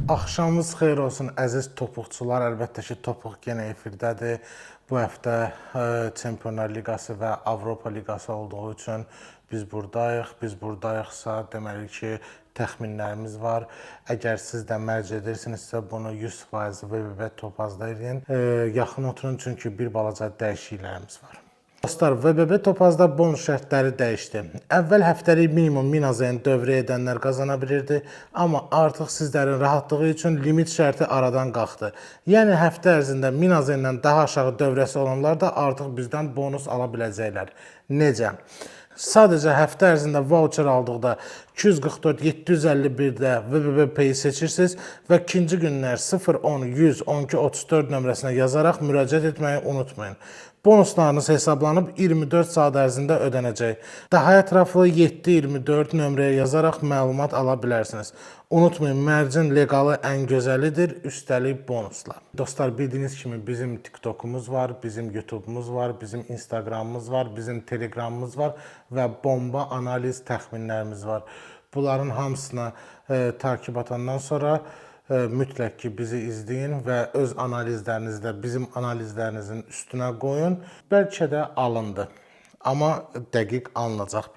Axşamınız xeyir olsun əziz topuqçular. Əlbəttə ki, topuq yenə efirdədir. Bu həftə Çempionlar Liqası və Avropa Liqası olduğu üçün biz burdayıq. Biz burdayıqsa, deməli ki, təxminlərimiz var. Əgər siz də mərc edirsinizsə, bunu 100% VBB Topazda edin. Yaxın oturun, çünki bir balaca dəyişikliklərimiz var. Dostlar, VBB Topazda bonus şərtləri dəyişdi. Əvvəl həftəlik minimum 1000 AZN dövrə edənlər qazana bilirdi, amma artıq sizlərin rahatlığı üçün limit şərti aradan qalxdı. Yəni həftə ərzində 1000 AZN-dən daha aşağı dövrəsi olanlar da artıq bizdən bonus ala biləcəklər. Necə? Sadəcə həftə ərzində voucher aldıqda 244 751-də VBB Pay seçirsiniz və ikinci günlər 010 100 12 34 nömrəsinə yazaraq müraciət etməyi unutmayın. Bonuslarınız hesablanıb 24 saat ərzində ödənəcək. Daha ətraflı 724 nömrəyə yazaraq məlumat ala bilərsiniz. Unutmayın, mərcin leqalı ən gözəlidir, üstəlik bonuslar. Dostlar, bildiyiniz kimi bizim TikTokumuz var, bizim YouTube'umuz var, bizim Instagramımız var, bizim Telegramımız var və bomba analiz təxminlərimiz var. Bunların hamısına takip atandan sonra mütləq ki bizi izləyin və öz analizlərinizi də bizim analizlərinizin üstünə qoyun. Bəlkə də alındı. Amma dəqiq alınacaq.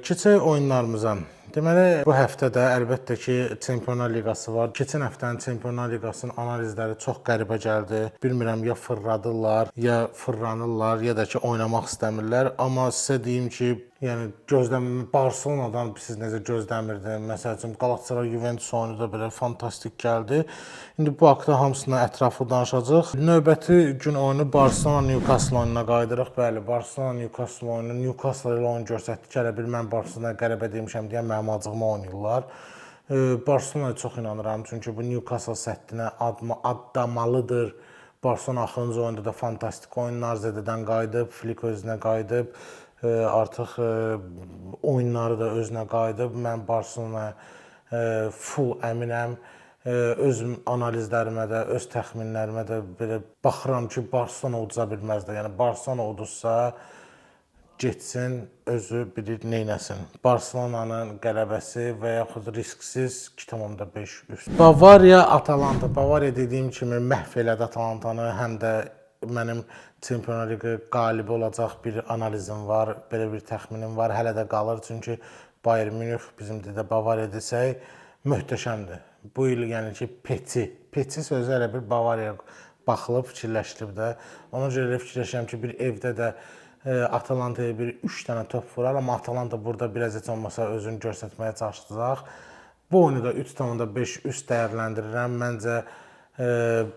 Keçək oyunlarımıza. Deməli, bu həftə də əlbəttə ki, Çempionlar Liqası var. Keçən həftənin Çempionlar Liqasının analizləri çox qəribə gəldi. Bilmirəm ya fırladırlar, ya fırlanırlar, ya da ki oynamaq istəmirlər. Amma sizə deyim ki, yəni gözləm Barselonadan siz necə gözləmirdim. Məsəl üçün Galatasaray Juventus oyunu da belə fantastik gəldi. İndi bu haqda hamısına ətraflı danışacağıq. Növbəti gün oyunu Barselona Newcastle oyununa qayıdırıq. Bəli, Barselona Newcastle oyunu. Newcastle elə oyun göstərdi ki, elə bil mən Barselonaya qələbə demişəm deyə mənim acığıma oynayırlar. Barselonaya çox inanıram, çünki bu Newcastle səddinə addamalıdır. Barselona axırıncı oyunda da fantastik oyunlar zədədən qayıdıb, Flick özünə qayıdıb. Artıq oyunları da özünə qayıdıb. Mən Barselonaya full əminəm. Öz analizlərimə də, öz təxminlərimə də belə baxıram ki, Barselona uduza bilməz də. Yəni Barselona uduzsa getsin, özü bilir neynəsin. Barselonanın qələbəsi və yaxud risksiz 2,5 üst. Bavariya Atalanta. Bavariya dediyim kimi məhv elədi Atalantanı. Həm də mənim Çempionlar Liqı qalibi olacaq bir analizim var, belə bir təxminim var. Hələ də qalır, çünki Bayern Münih bizim də Bavariya desək möhtəşəmdir. Bu il yəni ki Peti sözü elə bir Bavariya baxılıb, fikirləşilib də. Ona görə elə fikirləşirəm ki, bir evdə də Atalantaya bir 3 dənə top vurar, amma Atalanta burada biraz heç olmasa özünü göstərməyə çalışacaq. Bu oyunu da 3,5 üst dəyərləndirirəm. Məncə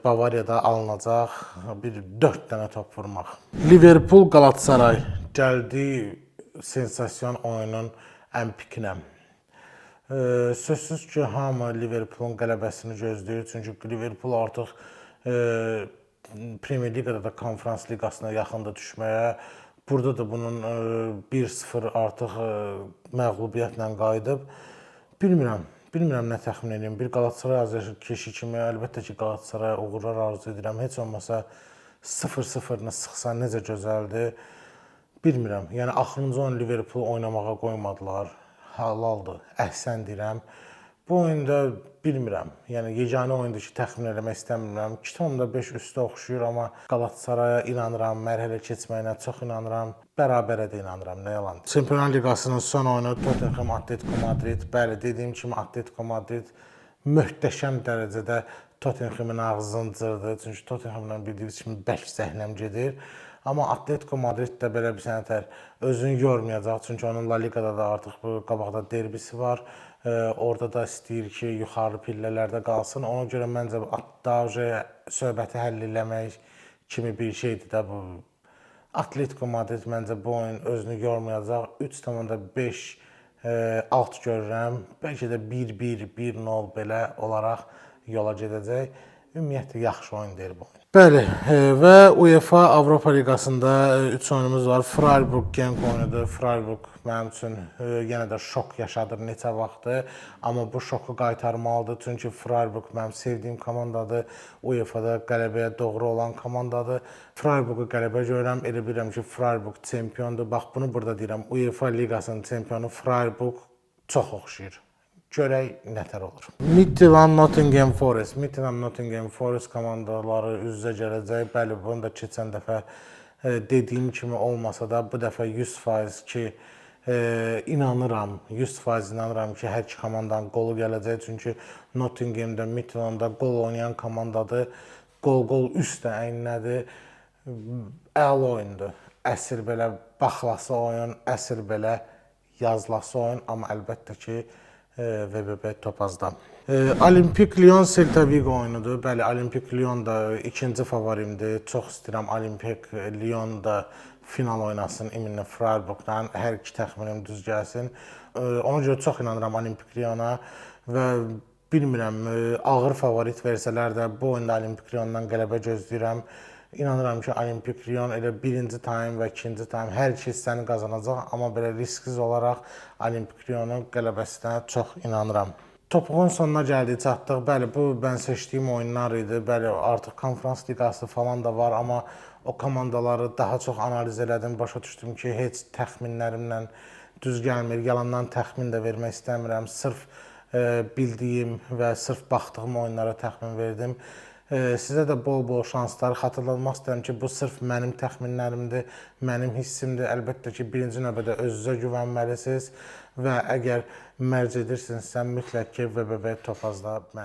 Bavariyada alınacaq bir 4 dənə top vurmaq. Liverpool Galatasaray gəldi sensasiyon oyunun ən pikinə. Sözsüz ki, hamı Liverpoolun qələbəsini gözləyir. Çünki Liverpool artıq Premier Liqada da Konfrans Liqasına yaxındır düşməyə. Burada da bunun 1-0 artıq məğlubiyyətlə qayıdıb. Bilmirəm. Bilmirəm nə təxmin edeyim. Bir Galatasaray azarkeşi kimi əlbəttə ki, Qalatasaraya uğurlar arzu edirəm. Heç olmasa 0-0-nı sıxsa necə gözəldir. Bilmirəm. Yəni axırıncı oyun Liverpool oynamağa qoymadılar. Halaldır. Əhsən deyirəm. Bu oyunda bilmirəm. Yəni yeganə oyundur ki, təxmin eləmək istəmirəm. 2,5 üstə oxşuyur, amma Qalatasaraya inanıram, mərhələ keçməyinə çox inanıram. Bərabərə də inanıram, nə yalan. Çempionlar Liqasının son oyunu Tottenham Atletico Madrid. Bəli, dediyim kimi Atletico Madrid möhtəşəm dərəcədə Tottenhamın ağzını cırdı. Çünki Tottenhamla bildiyiniz kimi bərk zəhləm gedir. Amma Atletico Madrid də belə bir sənətər özünü yormayacaq. Çünki onun La Liqada da artıq bu qabaqda derbisi var. Orada da istəyir ki, yuxarı pillələrdə qalsın. Ona görə məncə daha söhbəti həll eləmək kimi bir şeydir də bu. Atletico Madrid məncə bu oyun özünü yormayacaq. 3,5 alt görürəm. Bəlkə də 1-1, 1-0 belə olaraq yola gedəcək. Ümumiyyətlə yaxşı oyun deyil bu oyun. Bəli, və UEFA Avropa Liqasında 3 oyunumuz var. Freiburg Genk oyunudur. Freiburg mənim üçün yenə də şok yaşadır neçə vaxtdır, amma bu şoku qaytarmalıdır. Çünki Freiburg mənim sevdiyim komandadır. UEFA-da qələbəyə doğru olan komandadır. Freiburgu qələbə görürəm. Elə bilirəm ki, Freiburg çempiondur. Bax bunu burada deyirəm. UEFA Liqasının çempionu Freiburg çox oxşayır. Görək nətər olur. Midtjylland Nottingham Forest. Midtjylland Nottingham Forest komandaları üz-üzə gələcək. Bəli, bunu da keçən dəfə dediyim kimi olmasa da bu dəfə 100% ki inanıram, 100% inanıram ki, hər iki komandanın qolu gələcək. Çünki Nottinghamdə, Midtjyllandda qol oynayan komandadır. Qol-qol üst də əyninədir. Əla oyundur. Əsl belə baxılası oyun, əsl belə yazılası oyun, amma əlbəttə ki, VBB Topazda. Olimpik Lyon Celta Vigo oyunudur. Bəli, Olimpik Lyon da ikinci favorimdir. Çox istəyirəm Olimpik Lyon da final oynasın iminlə Freiburgla. Hər iki təxminim düz gəlsin. Ona görə çox inanıram Olimpik Lyona və bilmirəm, ağır favorit versələr də bu oyunda Olimpik Lyondan qələbə gözləyirəm. İnanıram ki, Olimpik Lyon elə birinci taym və ikinci taym hər iki hissəni qazanacaq, amma belə risksiz olaraq Olimpik Lyonun qələbəsinə çox inanıram. Topuğun sonuna gəldik, çatdıq. Bəli, bu mən seçdiyim oyunlar idi. Bəli, artıq konfrans liqası falan da var, amma o komandaları daha çox analiz elədim. Başa düşdüm ki, heç təxminlərimlə düz gəlmir. Yalandan təxmin də vermək istəmirəm. Sırf bildiyim və sırf baxdığım oyunlara təxmin verdim. Sizə də bol-bol şanslar. Xatırlatmaq istəyirəm ki, bu sırf mənim təxminlərimdir, mənim hissimdir. Əlbəttə ki, birinci növbədə özünüzə güvənməlisiniz və əgər mərc edirsinizsə, mütləq ki, VBB Topazda məni